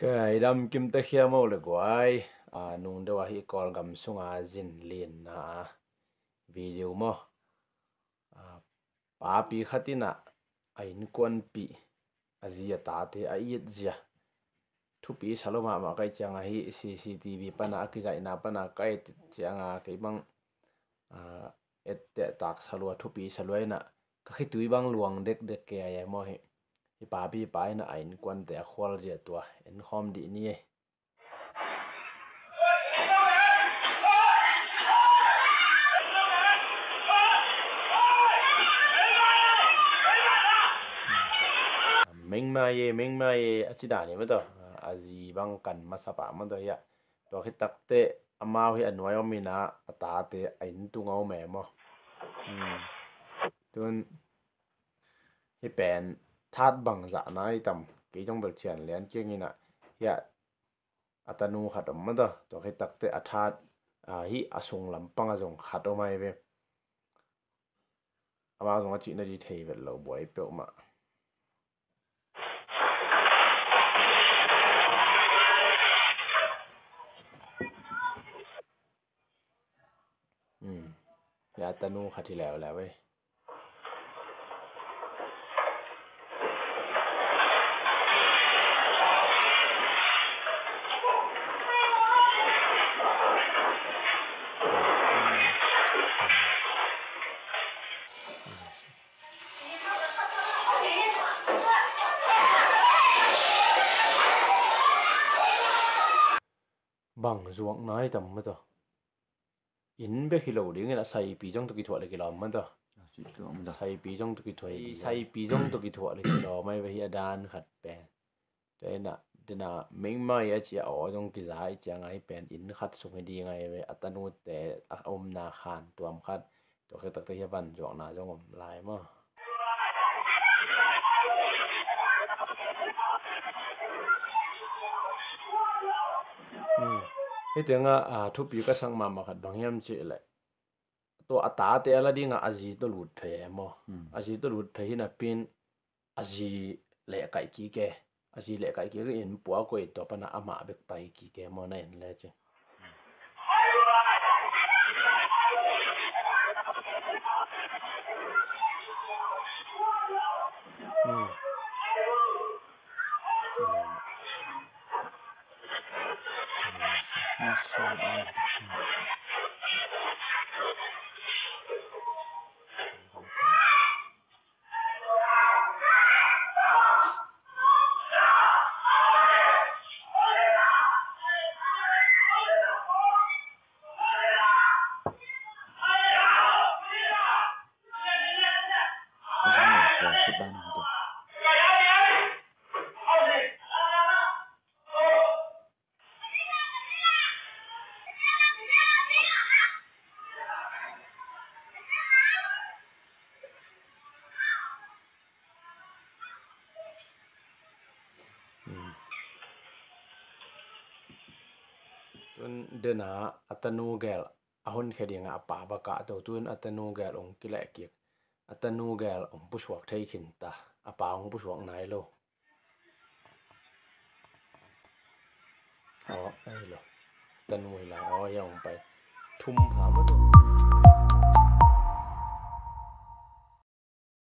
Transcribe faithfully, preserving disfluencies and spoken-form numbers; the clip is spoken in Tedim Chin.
Ka i dam kim ta khia mo le guai. A, nung deuh a hi Kawlgam sunga zin linna a video maw. A, papi khat in a, a innkuanpih, a zi a tate a it zia thupi sa lo mahmah ka hih ciang a, hi C C T V pana a kizaihna pana ka et ciang a, kei bang, a, etteh tak sa lua, thupi sa lua in a, ka khitui bang luang dekdek kei a, hi maw hi. Hi papi pa in a, a innkuante a khual zia tua en khawm dih ni ei. Mengmai e, mengmai e, a ci dan hi maw tawh. A zi bang kan masa pah maw tawh hi a. Tua khit takteh amau hi a nuai om in a, a tate a inn tung a om e maw. Hmm. Tun hi pen that bang zahna i tam, kei zong bel cian lian kiang in a, hi a, a tanu khat om maw tawh. Tua khit takteh a that, a, hi a sung lampang a zong khat om ahi ve. Amau zong a cihna di thei vet lo buai peuhmah. Hmm. Ya tanu khat hi leuleu ei. Bang zuakna i tam maw tawh. Inn bek hi lo dingin a saipi zong tawh kithuah le kilawm maw tawh. Saipi zong tawh kithuah hi, saipi zong tawh kithuah le kilawm ahi ve hi a dan khat pen. Tua in a, dena mengmai a ci a aw zong kiza i ciang a, hi pen inn khat sung hi ding ahi ve, a tanute a omna khan tuam khat. Tua khit takteh hi a van zuakna zong om lai maw. Hmm. Hih tengah, a, thupi ka sak mahmah khat bang hiam cih leh, tua a tate a la dingah a zi tawh lut phei e maw. Hmm. A zi tawh lut phei hi napi in a zi lehkaih kik e. A zi lehkaih kik in pua koih, tua pana amah bek pai kik e maw, na en lecin. Hmm. Tun dena a tanu gel a honkhia dingah a pa va kahto, tun a tanu gel hong kileh kik, a tanu gel hong pusuak thei khin ta, a pa hong pusuak nai lo. Aw, ei lo. Tanu hi lai, aw, hi a hong pai. Thum pha maw tawh.